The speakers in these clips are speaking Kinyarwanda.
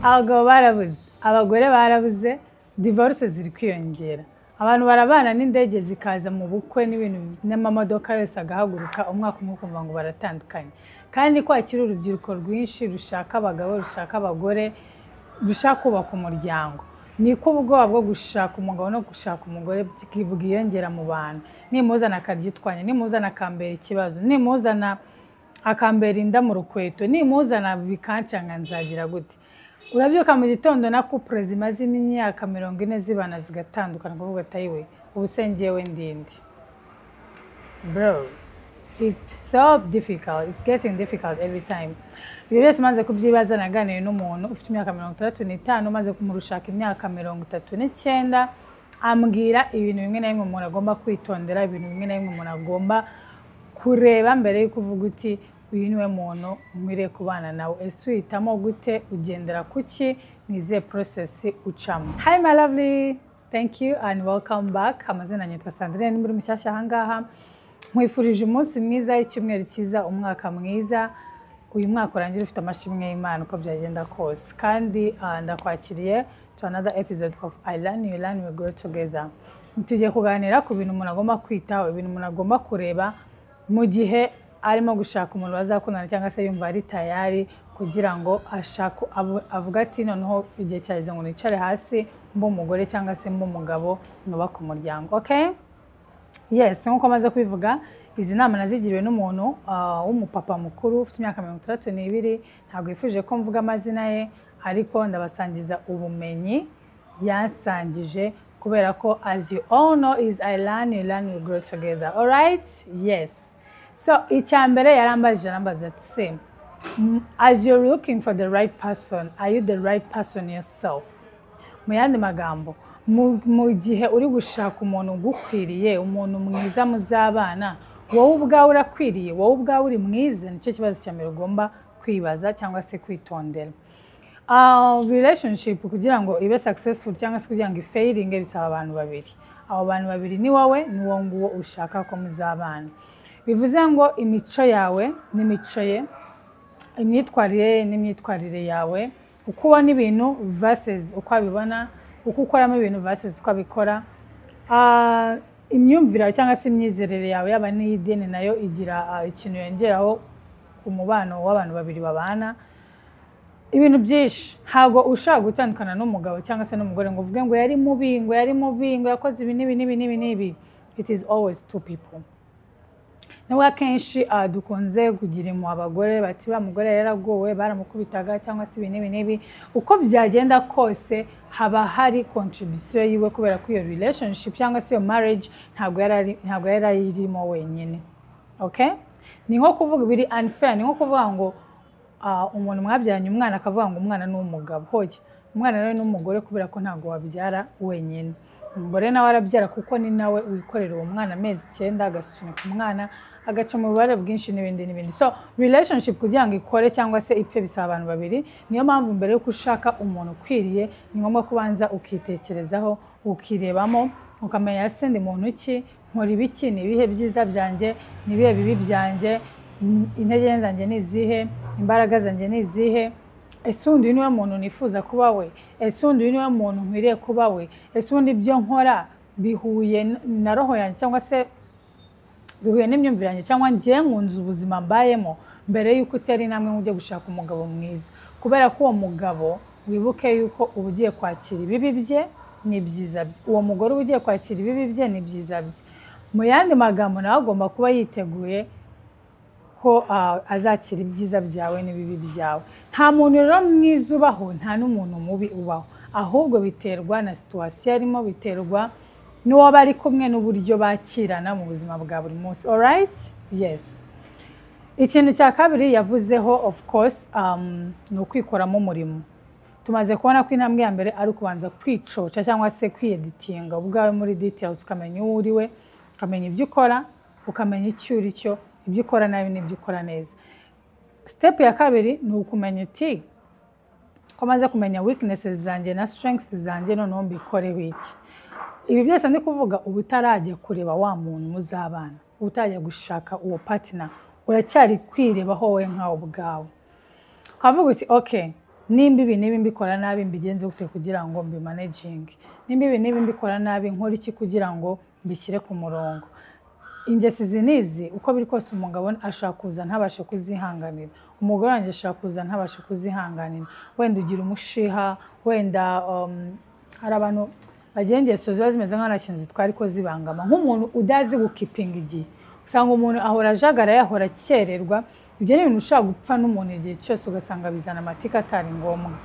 Abagabo barabuze, abagore barabuze, divorce ziri kwiyongera, abantu barabana n'indege zikaza mu bukwe n'ibintu n'amamodoka yose agahaguruka, umwaka umwe ukumva ngo baratandukanye. Kandi ko hakiri urubyiruko rwinshi rushaka abagabo, rushaka abagore, rushaka kubaka umuryango, niko ubwoba bwo gushaka umugabo no gushaka umugore bwiyongera mu bantu. Nimuzana akaryitwanya, nimuzana akambera ikibazo, nimuzana akambera inda mu rukweto, nimuzana bikancanga, nzagira gute? Urabyuka mu gitondo na couple zimaze imyaka 40 zibana zigatandukana, kuvuga ati: "Ayiwe, ubu se njyewe ndindi?" Bro, it's so difficult, it's getting difficult every time. Ibyo byose maze kubyibaza, naganiye n'umuntu ufite imyaka 65, umaze kumurushaka imyaka 39, ambwira ibintu bimwe na bimwe umuntu agomba kwitondera, ibintu bimwe na bimwe umuntu agomba kureba mbere y'uko uvuga uti: "Uyu niwe muntu nkwiriye kubana nawe." Ese uhitamo gute? Ugendera kuki? Ni izihe process ucamo? Hi my lovely, thank you and welcome back. Amazina nitwa Sandrine, nimba uri mushyashya ahangaha, nkwifurije umunsi mwiza, icyumweru cyiza, umwaka mwiza. Uyu mwaka urangira ufite amashimwe y'Imana uko byagenda kose. Kandi ndakwakiriye to another episode of I Learn, You Learn, We Grow Together. Tugiye kuganira ku bintu umuntu agomba kwitaho, ibintu umuntu agomba kureba mu gihe arimo gushaka umuntu bazakundana, cyangwa se yumva ari tayari kugira ngo ashake, avuga ati: "Noneho igihe cyageze ngo nicare hasi mbe umugore cyangwa se mbe umugabo, nubake umuryango." Okay, yes, nk'uko maze kubivuga, izi nama nazigiriwe n'umuntu w'umupapa mukuru ufite imyaka 62. Ntabwo yifuje ko mvuga amazina ye, ariko ndabasangiza ubumenyi yansangije, kubera ko as you all know is I learn, you learn, we grow together. Alright, yes. So icya mbere yarambajije, arambaza ati: "Se as you're looking for the right person, are you the right person yourself?" Mu yandi magambo, mu gihe uri gushaka umuntu ugukwiriye, umuntu mwiza muzabana, wowe ubwawe urakwiriye? Wowe ubwawe uri mwiza? Nicyo kibazo cya mbere ugomba kwibaza cyangwa se kwitondera. Relationship kugira ngo ibe successful cyangwa se kugira ngo ifailinge bisaba abantu babiri. Abo bantu babiri ni wowe n'uwo nguwo ushaka ko muzabana. Bivuze ngo imico yawe n'imico ye, imyitwarire ye n'imyitwarire yawe, uko ubona ibintu versus uko abibona, uko ukoramo ibintu versus uko abikora, imyumvire yawe cyangwa se imyizerere yawe, yaba n'iy'idini, nayo igira ikintu yongeraho ku mubano w'abantu babiri babana. Ibintu byinshi. Ntabwo ushaka gutandukana n'umugabo cyangwa se n'umugore ngo uvuge ngo yari mubi, ngo yari mubi, ngo yakoze ibi n'ibi n'ibi n'ibi n'ibi. It is always two people. Nubwo akenshi dukunze kugira impuhwe abagore, bati: "Uriya mugore yaragowe, baramukubitaga," cyangwa se ibi n'ibi n'ibi, uko byagenda kose haba hari contribution yiwe, kubera ko iyo relationship cyangwa se iyo marriage ntabwo yari ayirimo wenyine. Okay, ni nko kuvuga, biri unfair, ni nko kuvuga ngo umuntu mwabyaranye umwana akavuga ngo umwana ni uw'umugabo. Hoya, umwana nawe ni umugore, kubera ko ntabwo wabyara wenyine. Umugore nawe arabyara, kuko ni nawe wikorera uwo mwana amezi 9, agasunika umwana, agaca mu bubabare bwinshi n'ibindi n'ibindi. So relationship kugira ngo ikore cyangwa se ipfe bisaba abantu babiri. Niyo mpamvu mbere yuko ushaka umuntu ukwiriye, ni ngombwa kubanza ukitekerezaho, ukirebamo, ukamenya: ese ndi muntu ki? Nkora ibiki? Ni ibihe byiza byanjye? Ni ibihe bibi byanjye? Intege nke zanjye ni izihe? Imbaraga zanjye ni izihe? Ese ubundi uyu niwe muntu nifuza kuba we? Ese ubundi uyu niwe muntu nkwiriye kuba we? Ese ubundi ibyo nkora bihuye na roho yanjye, cyangwa se bihuye n'imyumvire yanjye, cyangwa ngiye nkunze ubuzima mbayemo? Mbere y'uko utera intambwe ngo ujye gushaka umugabo mwiza, kubera ko uwo mugabo, wibuke yuko uba ugiye kwakira ibibi bye n'ibyiza bye, uwo mugore uba ugiye kwakira ibibi bye n'ibyiza bye. Mu yandi magambo, nawe agomba kuba yiteguye ko azakira ibyiza byawe n'ibibi byawe. Nta muntu rero mwiza ubaho, nta n'umuntu mubi ubaho, ahubwo biterwa na situation arimo, biterwa n'uwo bari kumwe n'uburyo bakirana mu buzima bwa buri munsi. Alright, yes. Ikintu cya kabiri yavuzeho, of course, ni ukwikoramo umurimo. Tumaze kubona ko intambwe ya mbere ari ukubanza kwicoca cyangwa se kwiyeditinga ubwawe muri details, ukamenya uwo uri we, ukamenya ibyo ukora, ukamenya icyo uri cyo, ibyo ukora nabi n'ibyo ukora neza. Step ya kabiri ni ukumenya uti: "Ko maze kumenya weaknesses zanjye na strengths zanjye, noneho mbikoreho iki?" Ibi byose ndi kuvuga, uba utarajya kureba wa muntu muzabana, uba utarajya gushaka uwo partner, uracyari kwirebaho wowe nkawe ubwawe, ukavuga uti: "Okay, Nimba ibi n'ibi mbikora nabi, mbigenze gute kugira ngo mbimanaginge? Nimba ibi n'ibi mbikora nabi, nkora iki kugira ngo mbishyire ku murongo? Ingeso izi n'izi, uko biri kose, umugabo ashaka kuza ntabashe kuzihanganira, umugore wanjye ashaka kuza ntabashe kuzihanganira. Wenda ugira umushiha, wenda hari abantu bagira ingeso ziba zimeze nk'aho nta kintu zitwara ariko zibangama, nk'umuntu udazi gukeepinga igihe. Usanga umuntu ahora ajagaraye, ahora akererwa. Ibyo ni ibintu ushobora gupfa n'umuntu igihe cyose, ugasanga bizana amatika atari ngombwa.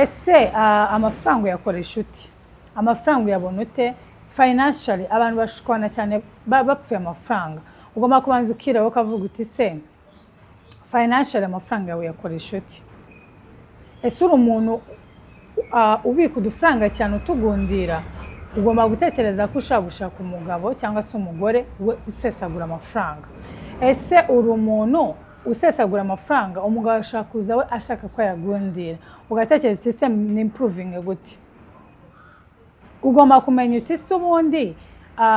Ese amafaranga uyakoresha ute? Amafaranga uyabona ute? Financially, abantu bashwana cyane bapfuye amafaranga. Ugomba kubanza ukireba, ukavuga uti: "Se financially amafaranga yawe uyakoresha ute?" Ese uri umuntu ubika udufaranga cyane, utugundira? Ugomba gutekereza ko ushaka gushaka umugabo cyangwa se umugore we usesagura amafaranga. Ese uri umuntu usesagura amafaranga? Umugabo ashaka kuza we ashaka ko yagundira. Ugatekereza uti: "Se ni improvinge gute?" Ugomba kumenya uti: "Se ubundi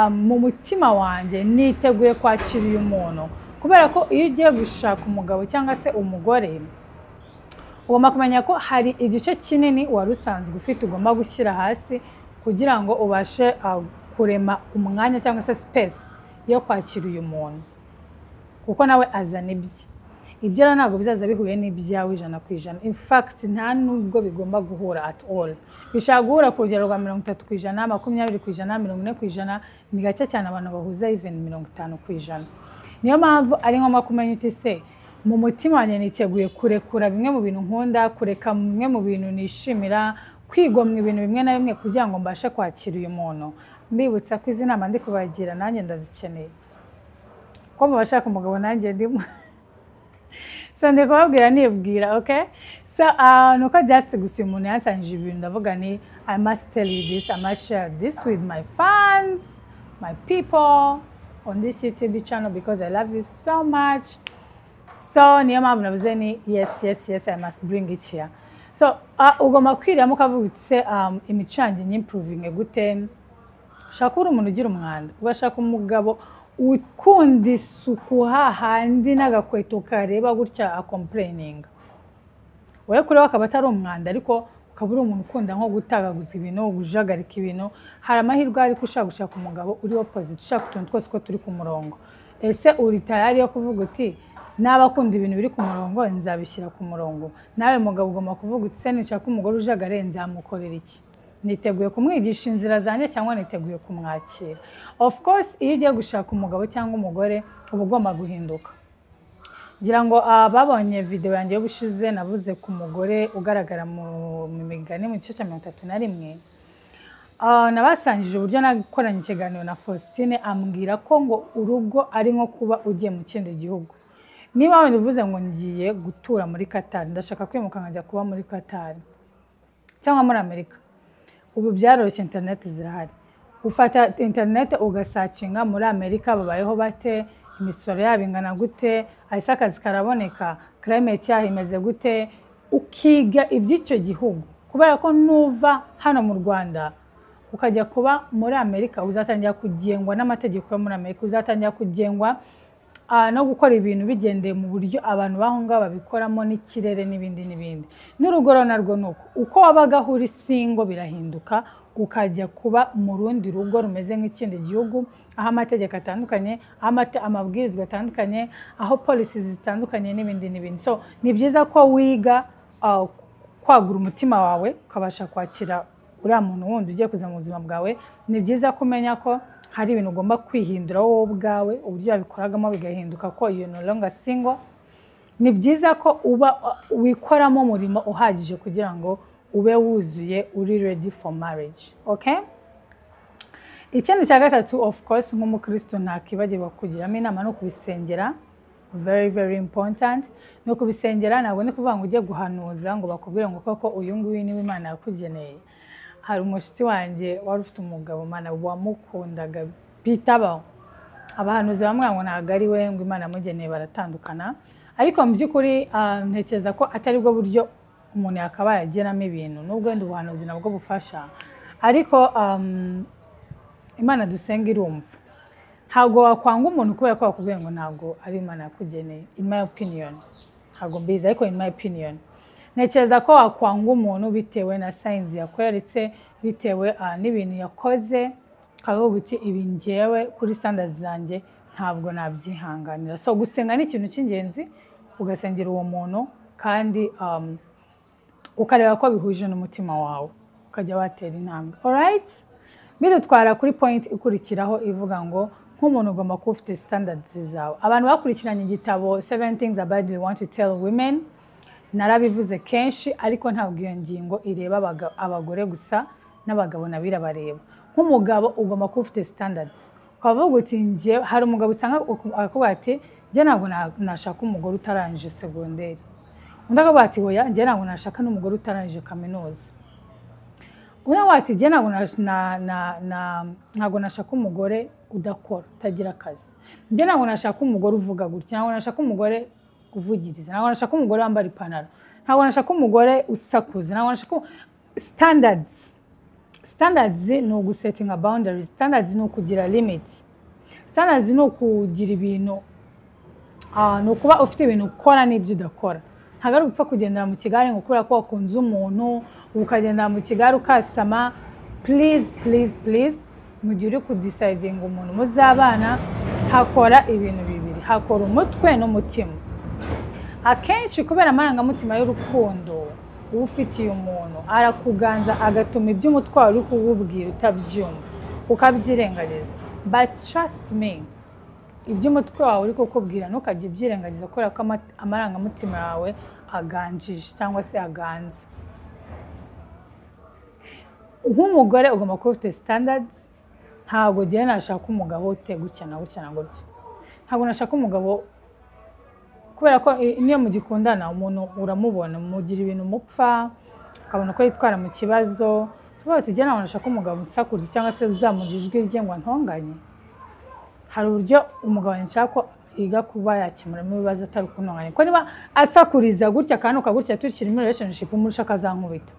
mu mutima wanjye niteguye kwakira uyu muntu?" Kubera ko iyo ugiye gushaka umugabo cyangwa se umugore, ugomba kumenya ko hari igice kinini wari usanzwe ufite ugomba gushyira hasi kugira ngo ubashe kurema umwanya cyangwa se space yo kwakira uyu muntu, kuko nawe azana ibye. Ibyo rero ntabwo bizaza bihuye n'ibyawe 100%. In fact, nta nubwo bigomba guhura at all. Bishobora guhura ku rugero rwa 30%, 20%, 40%. Ni gake cyane abantu bahuza even 50%. Niyo mpamvu ari ngombwa kumenya uti: "Se mu mutima wanjye niteguye kurekura bimwe mu bintu nkunda, kureka bimwe mu bintu nishimira, kwigomwa ibintu bimwe na bimwe kugira ngo mbashe kwakira uyu muntu?" Mbibutsa ko izi nama ndi kubagira nanjye ndazikeneye, ko mu bashaka umugabo nanjye ndimo. So ndi kubabwira nibwira, okay? So nuko just gusa uyu muntu yansangije ibintu, ndavuga ni I must tell you this, I must share this with my fans, my people on this YouTube channel, because I love you so much. So niyo mpamvu navuze ni yes, I must bring it here. So ugomba kwiramo ukavuga uti: "Se imico yanjye nyimprovinge gute?" Ushaka uri umuntu ugira umwanda, ugashaka umugabo ukunda isuku, hahandi n'agakweto kareba gutya acomplaininga. Wowe kuri we akaba atari umwanda, ariko ukaba uri umuntu ukunda nko gutagaguza ibintu, kujagarika ibintu. Hari amahirwe ariko ushaka gushaka umugabo uri opposite, ushaka utuntu twose ko turi ku murongo. Ese uri tayari yo kuvuga uti: "Naba akunda ibintu biri ku murongo, nzabishyira ku murongo"? Nawe mugabo ugomba kuvuga uti: "Se nishaka umugore ujagaraye, nzamukorera iki? Niteguye kumwigisha inzira zanjye cyangwa niteguye kumwakira?" Of course, iyo ugiye gushaka umugabo cyangwa umugore, uba ugomba guhinduka. Ngira ngo babonye video yanjye y'ubushize, navuze ku mugore ugaragara mu Migani mu gice cya 31. Nabasangije uburyo nakoranye ikiganiro na Faustine, ambwira ko ngo urugo ari nko kuba ugiye mu kindi gihugu. Niba wenda uvuze ngo ngiye gutura muri Qatar, ndashaka kwimuka nkajya kuba muri Qatar cyangwa muri Amerika, ubu byaroroshye, interineti zirahari. Ufata interineti ugasearchinga muri Amerika babayeho bate, imisoro yabo ingana gute, ese akazi karaboneka, climate yaho imeze gute, ukiga iby'icyo gihugu. Kubera ko nuva hano mu Rwanda ukajya kuba muri Amerika, uzatangira kugengwa n'amategeko yo muri Amerika, uzatangira kugengwa no gukora ibintu bigendeye mu buryo abantu b'aho ngaho babikoramo, n'ikirere n'ibindi n'ibindi. N'urugo rero narwo ni uko. Uko wabagaho uri single birahinduka, ukajya kuba mu rundi rugo rumeze nk'ikindi gihugu, aho amategeko atandukanye, aho amabwirizwa atandukanye, aho policies zitandukanye n'ibindi n'ibindi. So ni byiza ko wiga kwagura umutima wawe, ukabasha kwakira uriya muntu wundi ugiye kuza mu buzima bwawe. Ni byiza kumenya ko hari ibintu ugomba kwihindura wowe ubwawe, uburyo wabikoragamo bigahinduka, ko you no longer single. Ni byiza ko uba wikoramo umurimo uhagije kugira ngo ube wuzuye, uri ready for marriage, okay? Ikindi cya gatatu, of course, nk'umukristo ntakibagirwa kugiramo inama, no kubisengera. Very very important ni ukubisengera. Ntabwo ni kuvuga ngo ujye guhanuza ngo bakubwire ngo koko uyu nguyu niwe Imana yakugeneye. Hari umushyitsi wanjye wari ufite umugabo, Mana, wamukundaga bitabaho. Abahanuzi bamwe ngo ntabwo ari we ngo Imana yamugeneye, baratandukana. Ariko mu by'ukuri ntekereza ko atari bwo buryo umuntu yakabaye ageramo ibintu, nubwo wenda ubuhanuzi nabwo bufasha. Ariko Imana dusenga irumva. Ntabwo wakwanga umuntu kubera ko bakubwiye ngo ntabwo ari Imana yakugeneye. In my opinion, ntabwo mbizi, ariko in my opinion Ntekereza ko wakwanga umuntu bitewe na signs yakweretse, bitewe n'ibintu yakoze, ukavuga uti: "Ibi ngewe kuri standards zanjye ntabwo nabyihanganira." So gusenga ni ikintu cy'ingenzi, ugasengera uwo muntu kandi ukareba ko bihuje n'umutima wawe, ukajya watera intambwe. Alright, bidutwara kuri point ikurikiraho ivuga ngo nk'umuntu ugomba kuba ufite standards zawe. Abantu bakurikiranye igitabo Seven Things About We Want to Tell Women, narabivuze kenshi, ariko ntabwo iyo ngingo ireba abagore gusa, n'abagabo nabo irabareba. Nk'umugabo ugomba kuba ufite standards, ukavuga uti njye, hari umugabo usanga akakubwira ati: "Njye ntabwo nashaka umugore utarangije segonderi." Undi akavuga ati: "Oya, njye ntabwo nashaka n'umugore utarangije kaminuza." Undi akavuga ati: "Njye ntabwo nashaka umugore udakora, utagira akazi. Njye ntabwo nashaka umugore uvuga gutya, ntabwo nashaka umugore uvugiriza, ntabwo nashaka umugore wambara ipantaro, ntabwo nashaka umugore usakuza, ntabwo nashaka." Standards, standards ni ugusettinga boundaries, standards ni ukugira limit, standards ni ukugira ibintu, ni ukuba ufite ibintu ukora n'ibyo udakora. Ntabwo ari ugupfa kugendera mu kigare ngo kubera ko wakunze umuntu ukagendera mu kigare ukasama. Please, please, please, mu gihe uri kudecidinga umuntu muzabana, hakora ibintu bibiri: hakora umutwe n'umutima. Akenshi kubera amarangamutima y'urukundo uba ufitiye umuntu arakuganza, agatuma ibyo umutwe wawe uri kukubwira utabyumva, ukabyirengagiza. But trust me, ibyo umutwe wawe uri kukubwira ntukajye ubyirengagiza kubera ko amarangamutima yawe aganjije cyangwa se aganza. Nk'umugore ugomba kuba ufite standards. Ntabwo ugiye nashaka umugabo uteye gutya na gutya na gutya, ntabwo nashaka umugabo, kubera ko niyo mugikundana umuntu uramubona, mugira ibintu mupfa, ukabona uko yitwara mu kibazo. Tuvuga tuti: "Ntabwo nashaka umugabo usakuriza cyangwa se uzamura ijwi rye ngo antonganye." Hari uburyo umugabo nshaka ko yiga kuba yakemuramo ibibazo atari kuntonganya, kuko niba atsakuriza gutya akantu gutya tukiri muri relationship, umurusha akazankubita.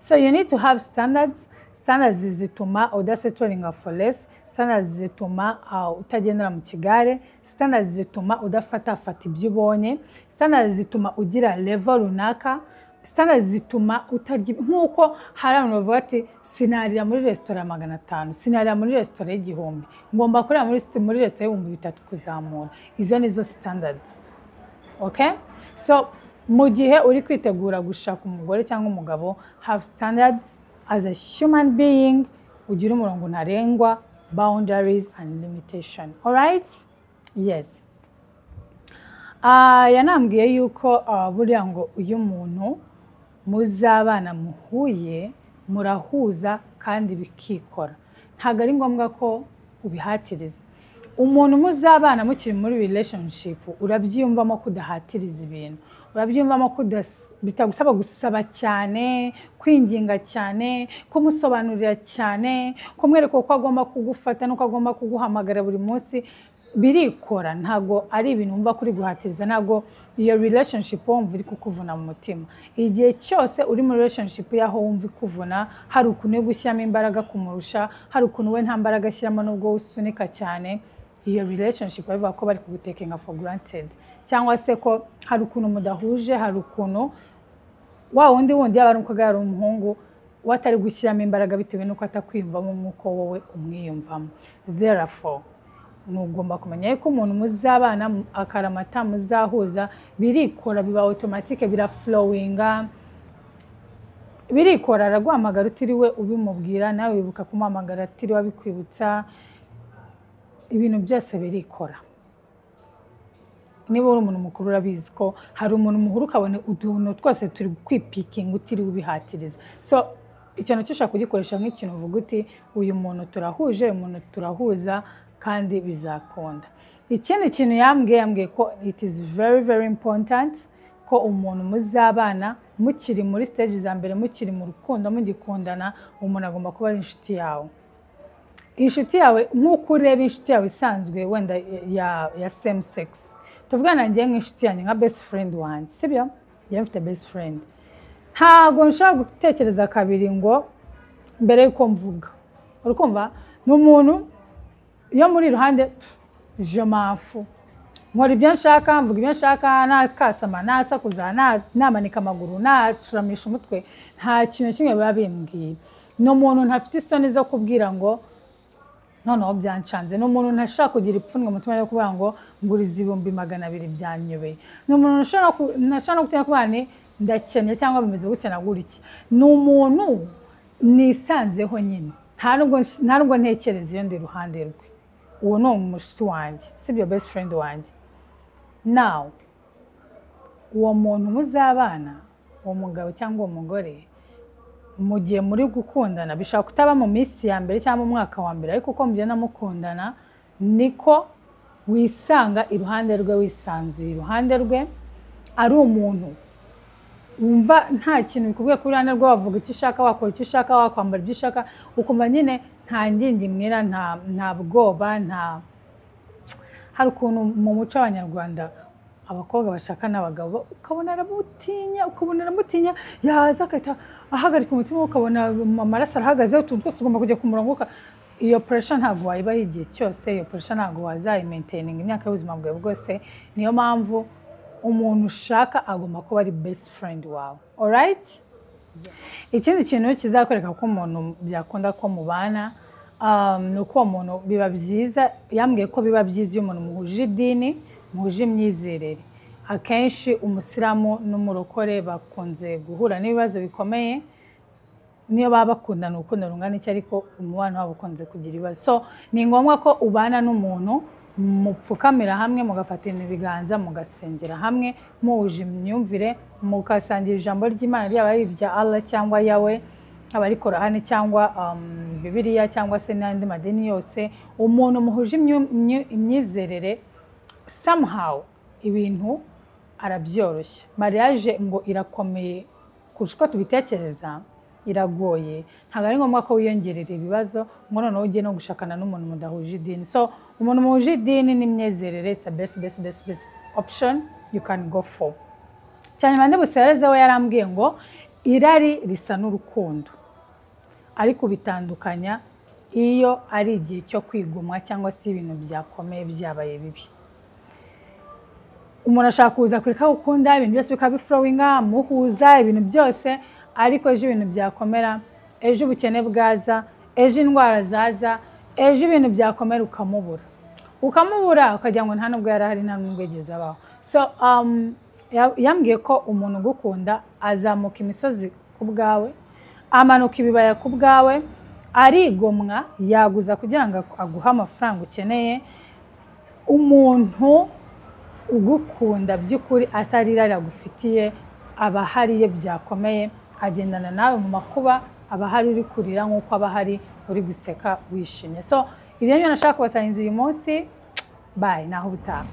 So you need to have standards. Standards zituma udasettlinga for less, standards zituma utagendera mu kigare, standards zituma udafatafata ibyo ubonye, standards zituma ugira level runaka, standards zituma utarya nk'uko hari abantu bavuga ati: "Sinarira muri resitora ya 500, sinarira muri resitora y'1000, ngomba kurira muri resitora y'3000 kuzamura." Izo nizo standards. Okay, so mu gihe uri kwitegura gushaka umugore cyangwa umugabo, have standards as a human being, ugire umurongo ntarengwa, boundaries and limitation. Alright, yes. Yanambwiye yuko buriya ngo uyu muntu muzabana muhuye, murahuza kandi bikikora, ntabwo ari ngombwa ko ubihatiriza. Umuntu muzabana mukiri muri relationship, urabyiyumvamo ko udahatiriza ibintu, urabyiyumvamo ko bitagusaba gusaba cyane, kwinginga cyane, kumusobanurira cyane, kumwereka uko agomba kugufata n'uko agomba kuguhamagara buri munsi. Birikora, ntabwo ari ibintu wumva kuri guhatiriza, ntabwo iyo relationship wumva iri kukuvuna mu mutima. Igihe cyose uri muri relationship y'aho wumva ikuvuna, hari ukuntu uri gushyiramo imbaraga kumurusha, hari ukuntu we nta mbaraga ashyiramo nubwo usunika cyane, iyo relationship bavuga ko bari kugutakinga for granted, cyangwa se ko hari ukuntu mudahuje, hari ukuntu wa wundi wundi, yaba ari umukobwa, yaba ari umuhungu, we atari gushyiramo imbaraga bitewe n'uko atakwiyumvamo nk'uko wowe umwiyumvamo. Therefore ugomba kumenya yuko umuntu muzabana akaramata, muzahuza, birikora, biba automatique, biraflowinga, birikora. Araguhamagara utiriwe ubimubwira, nawe wibuka kumuhamagara atiriwe abikwibutsa. Ibintu byose birikora. Niba uri umuntu mukuru, urabizi ko hari umuntu muhura ukabona utuntu twose turi kwipickinga utiriwe ubihatiriza. So icyo nacyo ushobora kugikoresha nk'ikintu uvuga uti: "Uyu muntu turahuje, uyu muntu turahuza kandi bizakunda." Ikindi kintu yambwiye ko it is very very important ko umuntu muzabana mukiri muri stage za mbere, mukiri mu rukundo, mugikundana, umuntu agomba kuba ari inshuti yawe, inshuti yawe nk'uko ureba inshuti yawe isanzwe wenda ya same sex. Tuvugana njye nk'inshuti yanjye, nka best friend wanjye, sibyo? Njye mfite best friend, ntabwo nshobora gutekereza kabiri ngo mbere y'uko mvuga. Uri kumva, ni umuntu iyo muri iruhande, je m'en fous. Nkora ibyo nshaka, mvuga ibyo nshaka, nakasama, nasakuza, namanika amaguru, nacuramisha umutwe, nta kintu kimwe biba bimbwiye. Ni umuntu ntafite isoni zo kubwira ngo noneho byancanze. Ni umuntu ntashobora kugira ipfunwe mu mutima yo kuvuga ngo nguriza 200,000 byanyobeye. Ni umuntu ntashobora no gutinya kuvuga ni ndakennye cyangwa bimeze gutya na gutya. Ni umuntu nisanzeho nyine, nta nubwo ntekereza iyo ndi iruhande rwe. Uwo ni umushuti wanjye, sibyo, best friend wanjye. Now uwo muntu muzabana, uwo mugabo cyangwa uwo mugore, mu gihe muri gukundana, bishobora kutaba mu minsi ya mbere cyangwa mu mwaka wa mbere, ariko uko mugenda mukundana niko wisanga iruhande rwe, wisanzuye iruhande rwe, ari umuntu wumva nta kintu bikubwiye ku ruhande rwe, wavuga icyo ushaka, wakora icyo ushaka, wakwambara ibyo ushaka, ukumva nyine nta ngingimwira, nta bwoba, nta. Hari ukuntu mu muco w'Abanyarwanda abakobwa bashaka n'abagabo, ukabona aramutinya, ukabona aramutinya, yaza agahita ahagarika umutima, ukabona amaraso arahagaze, utuntu twose ugomba kujya ku murongo. Iyo pressure ntabwo wayibaho igihe cyose, iyo pressure ntabwo wazayimaintaininga imyaka y'ubuzima bwawe bwose. Niyo mpamvu umuntu ushaka agomba kuba ari best friend wawe. Alright, ikindi kintu kizakwereka ko umuntu byakunda ko mubana, ni uko uwo muntu biba byiza, yambwiye ko biba byiza iyo umuntu muhuje idini, muhuje imyizerere. Akenshi umusilamu n'umurokore bakunze guhura n'ibibazo bikomeye, niyo baba bakundana urukundo rungana iki, ariko umubano wabo ukunze kugira ibibazo. So ni ngombwa ko ubana n'umuntu mupfukamira hamwe, mugafatana ibiganza, mugasengera hamwe, muhuje imyumvire, mugasangira ijambo ry'Imana, ryaba ari irya Allah cyangwa Yawe, aba ari Korahani cyangwa Bibiliya cyangwa se n'andi madini yose. Umuntu muhuje imyizerere, somehow ibintu arabyoroshya. Mariage ngo irakomeye kurusha uko tubitekereza, iragoye. Ntabwo ari ngombwa ko wiyongerera ibibazo ngo noneho ujye no gushakana n'umuntu mudahuje idini. So umuntu muhuje idini n'imyizerere, it's a best, best, best, best option you can go for. Cyane mande busereze, we yarambwiye ngo irari risa n'urukundo, ariko bitandukanya iyo ari igihe cyo kwigomwa cyangwa se ibintu byakomeye, byabaye bibi. Umuntu ashaka kuza kureka gukunda, ibintu byose bikaba biflowinga, muhuza ibintu byose, ariko ejo ibintu byakomera, ejo ubukene bwaza, ejo indwara zaza, ejo ibintu byakomera, ukamubura, ukamubura, ukagira ngo nta nubwo yari ahari, nta nubwo yigeze abaho. So yambwiye ko umuntu ugukunda azamuka imisozi ku bwawe, amanuka ibibaya ku bwawe, arigomwa, yaguza kugira ngo aguhe amafaranga ukeneye. Umuntu ugukunda by'ukuri, atari irari agufitiye, aba ahari iyo byakomeye, agendana nawe mu makuba, aba ahari uri kurira nk'uko aba ahari uri guseka wishimye. So ibyo nibyo nashaka kubasangiza uyu munsi. Bye, naho ubutaha.